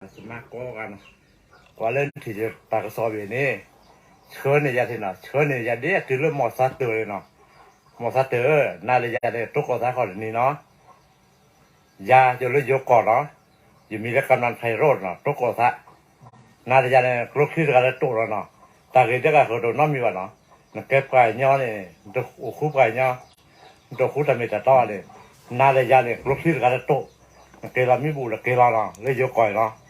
ကမၤကိးဂၤနီၤ, ကွၢ်လၢနထံၣ်တၢ်ကစီၣ်ဘၣ်န့ၣ်, ဆှၢန့ၢ်ယၤသ့ၣ်နီၤ, ဆှၢန့ၢ်ယၤဒ်အတုၤလၢမီၢ်သးတၢၢ်န့ၣ်နီၤ, မီၢ်သးတၢၢ်ဧၢ, နၤဒီးယၤန့ၣ် တိကိၢ်သးဃီတနံၤနီၤ, ယၤယလၢယိၤကီၢ်နီၤ, ယမံၤလၢကမနၣ်ဖဲရိၣ်နီၤ တိကိၢ်သး, နၤဒီးယၤန့ၣ် ကျိချံတဂၤလၢတိၣ်လီၤနီၤ, တၢ်ဂ့ၢ်တဂၤဃုာ်တအိၣ်နီတမံၤဘၣ်နီၤ, နကဲပှၤကညီန့ၣ် နတအိၣ်ဃူပှၤကညီ နတအိၣ်ဃူတၢ်မ့ၢ်တၢ်တီန့ၣ်, နၤဒီးယၤန့ၣ် ကျိချံတဂၤလၢတိၣ်, နက့ၤလီၤမံဘူၣ်လၢက့ၤလီၤနီၤ လၢယိၤကီၢ်အံၤနီၤ,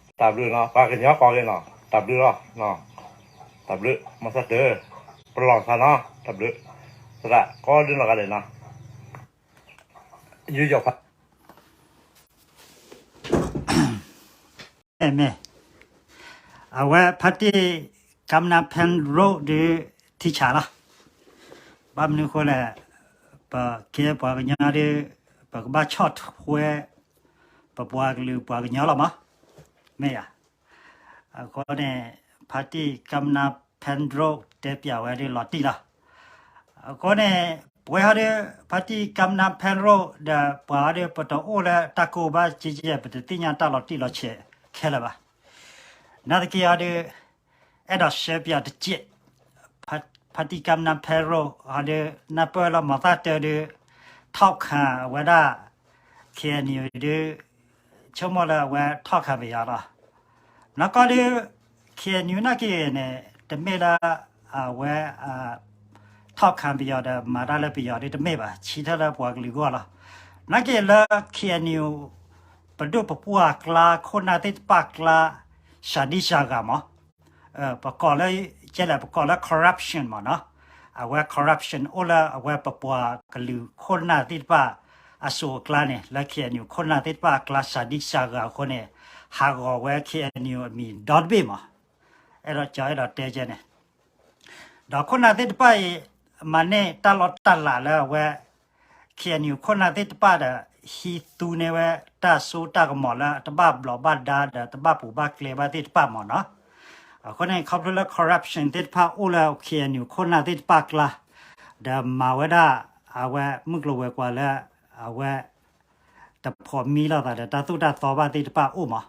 တၢ်ဘျုးနီၤ ပှၤကညီကီၢ်ဂ့ၤနီၤ တၢ်ဘျုးလီၤ, တၢ်ဘျုး မီၢ်သးတၢၢ်, ပလီၢ်သးနီၤ တၢ်ဘျုး, သရၣ်ကိးဒ်နီၢ်ဂၤဒဲးနီၤ, ယူးယီၣ်ဖး မ့ၢ် အဝဲဖါတံၢ် ကမနၣ်ဖဲရိၣ်ဒုး ထံဆးလီၤ, ဘၣ်မနုၤအဃိလဲၣ်, ပကဲပှၤကညီဒုး ပကဘၣ်ဆီၣ်ထွဲ ပပှၤကလုာ်ပှၤကညီလီၤမး, မ့ၢ်ယၤ, အဃိန့ၣ် ဖါတံၢ်ကမနၣ်ဖဲရိၣ်တဲပၠးဝဲဒုးလီၤတံၢ်လီၤ, အဃိန့ၣ် ပဝဲဟီဒုး ဖါတံၢ်ကမနၣ်ဖဲရိၣ်ဒီးပှၤဟီဒုး ပတအိၣ်လၢတၢ်ကိၢ်ဘၣ်ကဲကဲ ပတသ့ၣ်ညါတၢ်လီၤတံၢ်လီၤဆဲးခဲလၢာ်ဘၣ်, နာ်သက့ဟီဒုး အဲၣ်ဒိးရှဲပၠးတစဲး, ဖါတံၢ်ကမနၣ်ဖဲရိၣ်ဟီဒုး နၢ်ပၢၢ်လၢမီၢ်သးတၢၢ်ဒုး ထီၣ်ခၣ်အဝဲဒၣ် KNU ဒုး ဆိကမိၣ်လၢအဝဲ ထီၣ်ခၣ်ပယီၤလီၤ, နီၢ်ကီၢ်ဒုး KNU နာ်က့န့ၣ် တမ့ၢ်လၢ အဝဲ ထီၣ်ခၣ်ပယီၤဒီးမၤတၢ်လၢပယီၤဒုးတမ့ၢ်ဘၣ်, ဆၢထၢၣ်လၢပှၤကလုာ်အဂီၢ်လီၤ, နာ်က့လၢ KNU ပဒိၣ်ပပှၢ်အကျါ ခိၣ်နၢ်သ့ၣ်တဖၣ်အကျါ စှၤဒံစှၤဂၤမး, ပကိးလၢ ကဲလဲၣ် ပကိးလၢ corruption မးနီၤ, အဝဲ corruption အိၣ်လၢအဝဲပပှၤကလုာ်ခိၣ်နၢ်သ့ၣ်တဖၣ်အစိၤအကျါန့ၣ် လၢ KNU ခိၣ်နၢ်သ့ၣ်တဖၣ်အကျါ စှၤဒံစှၤဂၤအဃိန့ၣ် ဟးဂီၤဝဲ KNU အမံၤဒီတဘ့ၣ်မး, အဲၣ်ဒိးကၠီအဲၣ်ဒိးတဲကဲန့ၣ် ဒီးခိၣ်နၢ်သ့ၣ်တဖၣ်အံၤ မၤန့ၢ်တၢ်လီၢ်တၢ်လၤလၢအဝဲ KNU ခိၣ်နၢ်သ့ၣ်တဖၣ်ဒီး ဟံးသူန့ၢ်ဝဲတၢ်စိတၢ်ကမီၤလၢတဘၣ်ဘျီးဘၣ်ဒါဒီးတဘၣ်ပူၤဘၣ်ကျဲဘၣ်သ့ၣ်တဖၣ်မးနီၤ, အဃိန့ၣ် ခီဖျိလၢ corruption သ့ၣ်တဖၣ်အိၣ်လၢ KNU ခိၣ်နၢ်သ့ၣ်တဖၣ်အကျါ, ဒီးမၤဝဲဒၣ် အဝဲမုၢ်ကျိၤဝဲၤကွာ်လၢ အဝဲ တဖိးမံလိာ်သးဒီးတၢ်သိၣ်တၢ်သီဘၣ်သ့ၣ်တဖၣ်အိၣ်မး,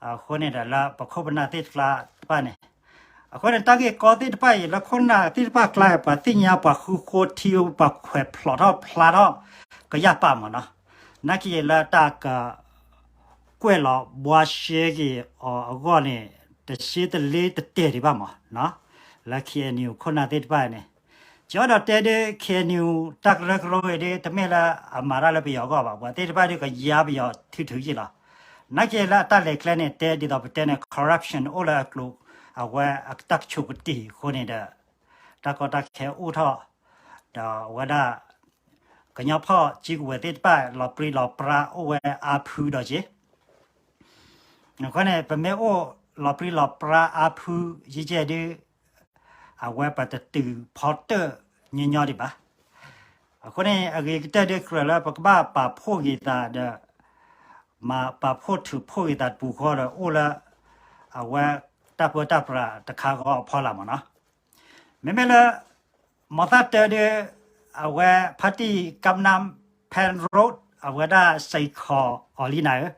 အဃိန့ၣ်ဒီးလၢပခိၣ်ပနၢ်သ့ၣ်တဖၣ်န့ၣ်, အဃိန့ၣ် တၢ်ဂ့ၢ်ကီသ့ၣ်တဖၣ်အံၤ လၢခိၣ်နၢ်သ့ၣ်တဖၣ်အကျါ ပှၤသ့ၣ်ညါပှၤဃုဃိထံ ပှၤခွဲးဖျိးထီၣ်ဖျါထီၣ်ကယၢ်ပာ်မးနီၤ, နာ်က့လၢတၢ်က ကွဲးလီၤဘှါရှဲက့ၤအီၤအဂီၢ်န့ၣ် တရှဲတလ့တတဲာ်ဒံးဘၣ်မးနီၤ, လၢ KNU ခိၣ်နၢ်သ့ၣ်တဖၣ်န့ၣ်, ကၠီဒီးတဲဒုး KNU တၢ်ကရၢကရိအံၤဒုး တမ့ၢ်လၢအမၤတၢ်လၢပယီၤအဂီၢ်ဘၣ်, ပှၤသ့ၣ်တဖၣ်ဒုးကယါပယီၤထုထုယ့ၢ်လီၤ, နာ်က့လၢအတၢ်လဲၤကျဲန့ၣ် တဲဒ်သိးပတဲန့ၣ် corruption အိၣ်လၢအကျိၤ အဝဲအတၢ်ကဆိးကတ့ၢ်အဃိန့ၣ်ဒီး တၢ်ကီတၢ်ခဲအိၣ်ထီၣ်, ဒီးအဝဲဒၣ် ကညီဖီၣ်ကၠံကဝဲၤသ့ၣ်တဖၣ် လီၤပြံလီၤပြါအိၣ်ဝဲအါဖုဒီးက့ၤ, အဃိန့ၣ် ပမ့ၢ်အိၣ်လီၤပြံလီၤပြါအါဖုယဲၢ်ကဲဒုး အဝဲပတတုၤဖီတၢၣ်ညီညီဒံးဘၣ်. အဃိန့ၣ် အဂ့ၤကတၢၢ်ဒုးကြၢးလၢပကဘၣ်ပာ်ဖှိၣ်က့ၤသးဒီး မၤပာ်ဖှိၣ်ထုးဖှိၣ်က့ၤသးတပူၤဃီဒီးအိၣ်လၢ အဝဲတၢ်ပၢတၢ်ပြးတခါဃီအဖီလာ်မးနီၤ. မ့မ့ၢ်လၢ မီၢ်သၣ်တၢဒုး အဝဲဖါတံၢ်ကမနၣ်ဖဲရိၣ် အဝဲဒၣ်စံးခီၣ်အီၤလံနၤဧၢ,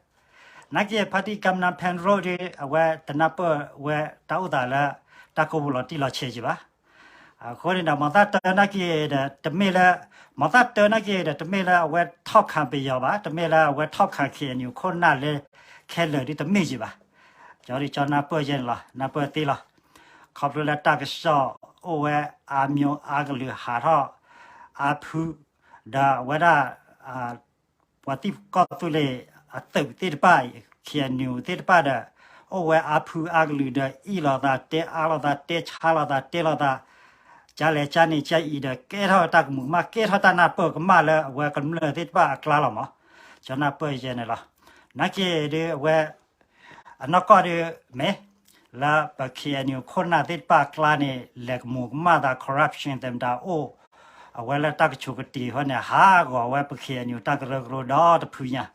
နာ်က့ဖါတံၢ်ကမနၣ်ဖဲရိၣ်ဒုး အဝဲတနၢ်ပၢၢ်ဝဲတၢ်အိၣ်သးလၢ တၢ်ကိၢ်ပူၤလီၤတံၢ်လီၤဆဲးက့ၤဘၣ်. အဃိန့ၣ်ဒီး မီၢ်သၣ်တၢနာ်က့ဒီး တမ့ၢ်လၢ မီၢ်သၣ်တၢနာ်က့ဒီး တမ့ၢ်လၢအဝဲထီၣ်ခးပယီၤဘၣ်, တမ့ၢ်လၢအဝဲထီၣ်ခး KNU ခိၣ်နၢ်လၢခဲလၢာ်ဒုးတမ့ၢ်က့ၤဘၣ်. ကၠီဒုးကၠီနၢ်ပၢၢ်ယဲန့ၣ်လီၤ, နၢ်ပၢၢ်သ့လီၤ. ခီဖျိလၢတၢ်ကစီၣ်အိၣ်ဝဲအါမျိၤအါကလုာ်ဟးထီၣ်အါဖု, ဒီးအဝဲဒၣ် ပှၤသံၣ်ကီၢ်သူလ့ၤအသုးသ့ၣ်တဖၣ် KNU သ့ၣ်တဖၣ်ဒီး အိၣ်ဝဲအါဖုအါကလုာ်ဒီး အ့ၣ်လိာ်သးတဲအါလိာ်သး တဲဆါလိာ်သးတဲလိာ်သး, ကလဲၤကန့ၣ်ကအံၤဒီး ကဲထီၣ်တၢ်ကမူၤကမၣ် ကဲထီၣ်တၢ်နၢ်ပၢၢ်ကမၣ်လၢအဝဲကမျၢၢ်သ့ၣ်တဖၣ်အကျါလီၤမး. ကၠီနၢ်ပၢၢ်ယဲန့ၣ်လီၤ. နာ်က့ဒုးအဝဲ အနီၢ်ကီၢ်ဒုးမ့ၢ် လၢပ KNU ခိၣ်နၢ်သ့ၣ်တဖၣ်အကျါန့ၣ် လဲၤကမူၤကမၣ်သး corruption သဲးမတၤအိၣ်, အဝဲလၢတၢ်ကဆိးကတ့ၢ်အဃိန့ၣ် ဟးဂီၤဝဲပ KNU တၢ်ကရၢကရိဒီတဖုညါ.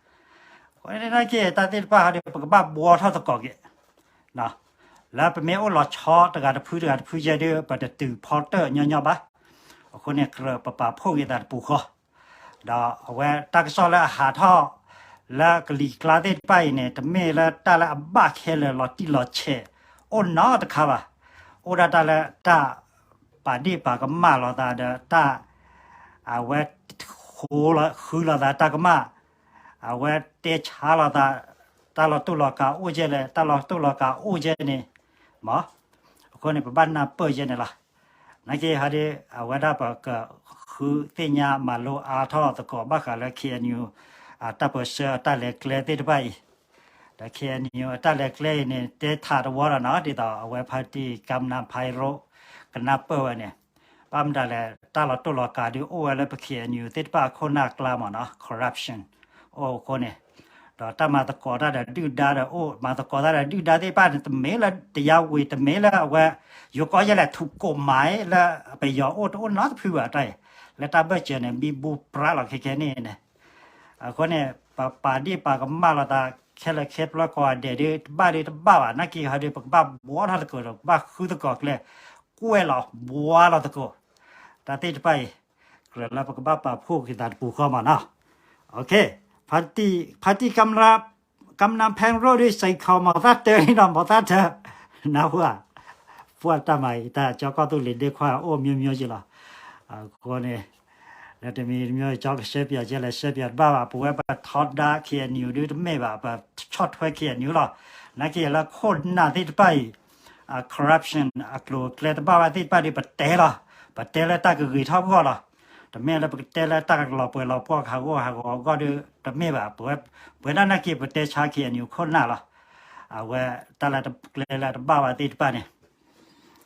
အဃိန့ၣ်နာ်က့ တၢ်သ့ၣ်တဖၣ်ဟီဒုး ပကဘၣ်ဘှီထီၣ်သကိးက့ၤ လၢပမ့ၢ်အိၣ်လီၤဆီတဂၤတဖုတဂၤတဖုယဲဒုး ပတတုၤဖီတၢၣ်ညီညီဘၣ်. အဃိန့ၣ် ကြၢးပပာ်ဖှိၣ်က့ၤသးတပူၤဃီ, ဒီးအဝဲတၢ်ကစီၣ်လၢအဟးထီၣ် လၢကလံၤကျါသ့ၣ်တဖၣ်အံၤန့ၣ် တမ့ၢ်လၢတၢ်လၢအဘၣ်ခဲလၢာ်လီၤတံၢ်လီၤဆဲး အိၣ်နီတခါဘၣ်. အိၣ်ဒၣ်တၢ်လၢတၢ်ပာ်ဒ့ၣ်ပာ်ကမၣ်လိာ်သးဒီးတၢ် အဝဲ ဃုလိာ်သးတၢ်ကမၣ်, အဝဲတဲဆါလိာ်သး, တၢ်လီၤတိၢ်လီၤကးအိၣ်ကဲလဲၣ်, တၢ်လီၤတိၢ်လီၤကးအိၣ်ကဲန့ၣ်, မ့ၢ်, အဃိန့ၣ် ပဘၣ်နၢ်ပၢၢ်ယဲန့ၣ်လီၤ. နာ်က့ဟီဒ် အဝဲဒၣ်ပကဃုသ့ၣ်ညါမၤလိအါထီၣ်သကိးဘၣ်ဃးလၢ ခ့ၣ်အဲၣ်ယူၣ် အတၢ်ပၢၢ်ဆၢအတၢ်လဲၤကျဲသ့ၣ်တဖၣ်အံၤ, ဒီး ခ့ၣ်အဲၣ်ယူၣ် အတၢ်လဲၤကျဲအံၤန့ၣ် တဲထးတဝီဒီးနီၤ ဒ်သိးအဝဲဖါတံၢ်ကၢမနါဖဲရိၣ် ကနၢ်ပၢၢ်ဝဲန့ၣ်, ဘၣ်မတၤလဲၣ် တၢ်လီၤတိၢ်လီၤကးဒုးအိၣ်ဝဲလၢပ ခ့ၣ်အဲၣ်ယူၣ် သ့ၣ်တဖၣ်အခိၣ်နၢ်ကျါမ့ၢ်နီၤ corruption အိၣ်အဃိန့ၣ်, ဒီးတၢ်မၤသကိးတၢ်ဒီးဒုၣ်ဒါဒီးအိၣ် မၤသကိးတၢ်ဒီးဒုၣ်ဒါသ့ၣ်တဖၣ်န့ၣ် တမ့ၢ်လၢတရားဝင် တမ့ၢ်လၢအဝဲ ယိၤကီယဲလဲၣ် ထူးကိးမၤလၢပယီၤအိၣ်တအိၣ်နီတဖုဘၣ်တၢ်အံၤ, လၢတၢ်ဘၢၣ်စၢၤန့ၣ် ဘံဘူပြးလီၤခဲခဲန့ၣ်န့ၣ်, အဃိန့ၣ် ပပာ်ဒ့ၣ်ပာ်ကမၣ်လိာ်သး ခဲလၢာ်ခဲပျီကိးဂၤဒဲးဒုး တဘၣ်ဒုးတဘၣ်ဘၣ် နာ်က့ဟီဒုး ပကဘၣ်ဘှီထီၣ်သကိးဒီး ပကဘၣ်ဃုသကိးကျဲ ကွဲးလီၤဘှီလီၤသကိး တၢ်သ့ၣ်တဖၣ်အံၤ ကြၢးလၢပကဘၣ်ပာ်ဖှိၣ်က့ၤသးတပူၤဃီမ့ၢ်နီၤ. ဖါတံၢ် ဖါတံၢ်ကၢမနါဖဲရိၣ်ဒုး စံးခီမီၤသၣ်တၢ်န့ၣ်ဒီး မီၤသၣ်တၢ် နၢ်ဟူဧါ, ပှၤတၢ်မၤအံၤ တၢ်ကၠီကီၢ်သူလ့ၤဒ့ခွါအိၣ် မျိုးမျိုး က့လီၤ. အဃိန့ၣ် လၢတမံၤတမံၤ ကၠီကဆှၢပၠးကဲလဲၣ် ဆှၢပၠးတဘၣ်ဘၣ် ပဝဲပထီဒါ ခ့ၣ်အဲၣ်ယူၣ် ဒုးတမ့ၢ်ဘၣ် ပဆီၣ်ထွဲ ခ့ၣ်အဲၣ်ယူၣ် လီၤ. နာ်က့လၢခိၣ်နၢ်သ့ၣ်တဖၣ်အံၤ corruption အကျိၤအကျဲတဘၣ်ဘၣ်သ့ၣ်တဖၣ်ဒုး ပတဲလီၤ. ပတဲလၢတၢ်ကဂ့ၤထီၣ်အဂီၢ်လီၤ. တမ့ၢ်လၢပကတဲလၢတၢ်ကလီၤပှဲၤလီၤပှီၢ် ဟးဂီၤဟးဂီၤအဂီၢ်ဒုး တမ့ၢ်ဘၣ်. ပဝဲဒၣ်နာ်က့ ပတဲဆါ ခ့ၣ်အဲၣ်ယူၣ် ခိၣ်နၢ်လီၤ. အဝဲတၢ်လၢတကျဲလၢတဘၣ်ဘၣ်သ့ၣ်တဖၣ်န့ၣ်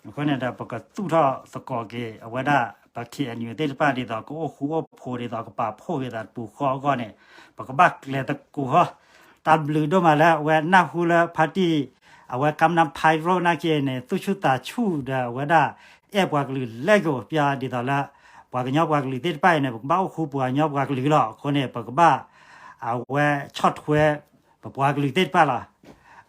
အဃိန့ၣ်ဒီး ပကသူၣ်ထီၣ်သကိးက့ၤ အဝဲဒၣ် ပ ခ့ၣ်အဲၣ်ယူၣ် သ့ၣ်တဖၣ် ဒ်သိးကအိၣ်ဃူအိၣ်ဖိး ဒ်သိးကပာ်ဖှိၣ်က့ၤသးတပူၤဃီအဂီၢ်န့ၣ် ပကဘၣ်ကျဲၤသကိးဃီ. တၢ်ဘျုးဒိၣ်မးလၢအဝဲနၢ်ဟူလၢဖါတံၢ် အဝဲကၢမနါဖဲရိၣ်နာ်က့န့ၣ် သူၣ်ဆူၣ်သးဆူၣ်ဒီး အဝဲဒၣ်အဲၣ်ပှၤကလုာ်လဲၤက့ၤ ပျီဒ်သိးလၢ ပှၤကညီပှၤကလုာ်သ့ၣ်တဖၣ်အံၤန့ၣ် ပကဘၣ်အိၣ်ဃူပှၤကညီပှၤကလုာ်လီၤ. အဃိန့ၣ် ပကဘၣ် အဝဲဆီၣ်ထွဲ ပပှၤကလုာ်သ့ၣ်တဖၣ်လီၤ.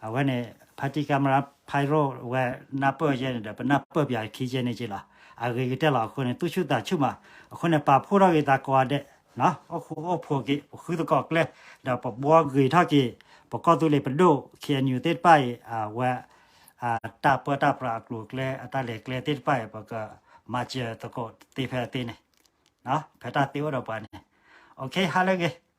အဝဲန့ၣ် ဖါတံၢ်ကၢမနါဖဲရိၣ် ဝဲနၢ်ပၢၢ်ယဲန့ၣ်ဒီး ပနၢ်ပၢၢ်ပၠးခံယဲန့ၣ်က့လီၤ. အဂ့ၤကတၢၢ်လီၤ. အဃိန့ၣ် သူၣ်ဆူၣ်သးဆူၣ်မး. အဃိန့ၣ် ပာ်ဖှိၣ်ထီၣ်က့ၤသးကိးဂၤဒဲး အိၣ်ဃူအိၣ်ဖိးက့ၤ ပဃုသကိးကျဲ ဒီးပဘှီဂ့ၤထီၣ်က့ၤ ပကီၢ်သူလ့ၤပဒိၣ် ခ့ၣ်အဲၣ်ယူၣ် သ့ၣ်တဖၣ်အံၤ အဝဲ တၢ်ပၢတၢ်ပြးအကျိၤအကျဲ အတၢ်လဲၤကျဲသ့ၣ်တဖၣ်အံၤ ပကမၤစၢၤသကိးသ့ဖဲအသ့န့ၣ် ဖဲတၢ်သ့အိၣ်ဒီးပှၤန့ၣ် ဟါလၢအဂ့ၤ.